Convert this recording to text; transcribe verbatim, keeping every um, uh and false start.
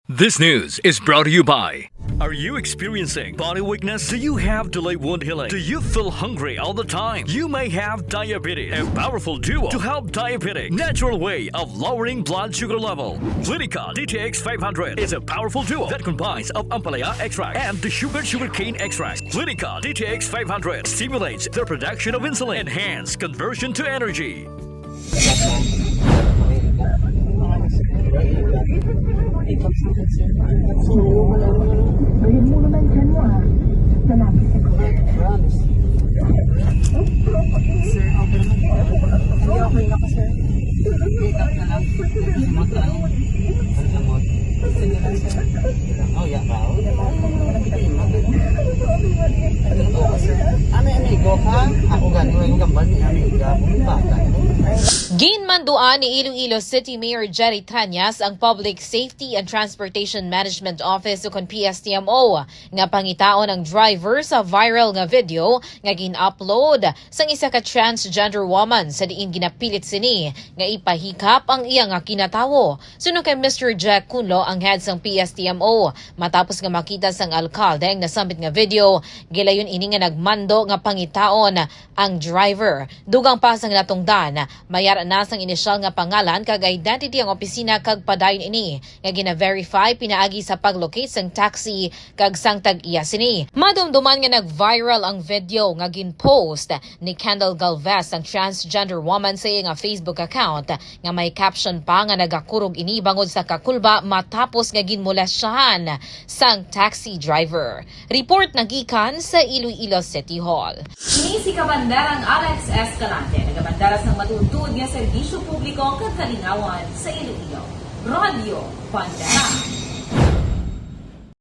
This news is brought to you by. Are you experiencing body weakness? Do you have delayed wound healing? Do you feel hungry all the time? You may have diabetes. A powerful duo to help diabetic natural way of lowering blood sugar level. Clinica D T X five hundred is a powerful duo that combines of ampalaya extract and the sugar sugarcane extract. Clinica D T X five hundred stimulates the production of insulin, enhance conversion to energy. Sir, okay naman. Hindi, okay na ka, sir. Check up na lang. Gamot lang. Ang gamot. Sige lang, sir. Oh, yeah, ba? Oh, yeah, ba? Ano, amigo ka? Ako gani, wala kong kambal ni amiga. Kung bata. Ginmanduan ni Iloilo City Mayor Jerry Tañas ang Public Safety and Transportation Management Office ukon P S T M O nga pangitaon ang driver sa viral nga video nga gin-upload sang isa ka transgender woman sa diin ginapilit sini nga ipahikap ang iya nga kinatawo. Suno kay Mister Jack Cunlo, ang head sang P S T M O, matapos nga makita sang alkalde ang nasambit nga video, gilayon ini nga nagmando nga pangitaon ang driver. Dugang pa sang natungdan, mayara na sang inisyal nga pangalan kag identity ang opisina kag padayon ini nga gina-verify pinaagi sa pag-locate sang taxi kag sang tag-iya sini. Madumduman nga nag-viral ang video nga gin-post ni Kendall Galvez, ang transgender woman, sa iya nga Facebook account nga may caption pa nga nagakurog ini bangod sa kakulba matapos nga ginmolestyahan sang taxi driver. Report nagikan sa Iloilo City Hall. Ini si Kabandarang Alex Escalante, nagabandara sang matuod-tuod nga serbisyo publiko kag kalingawan sa Iloilo. Radyo Bandera.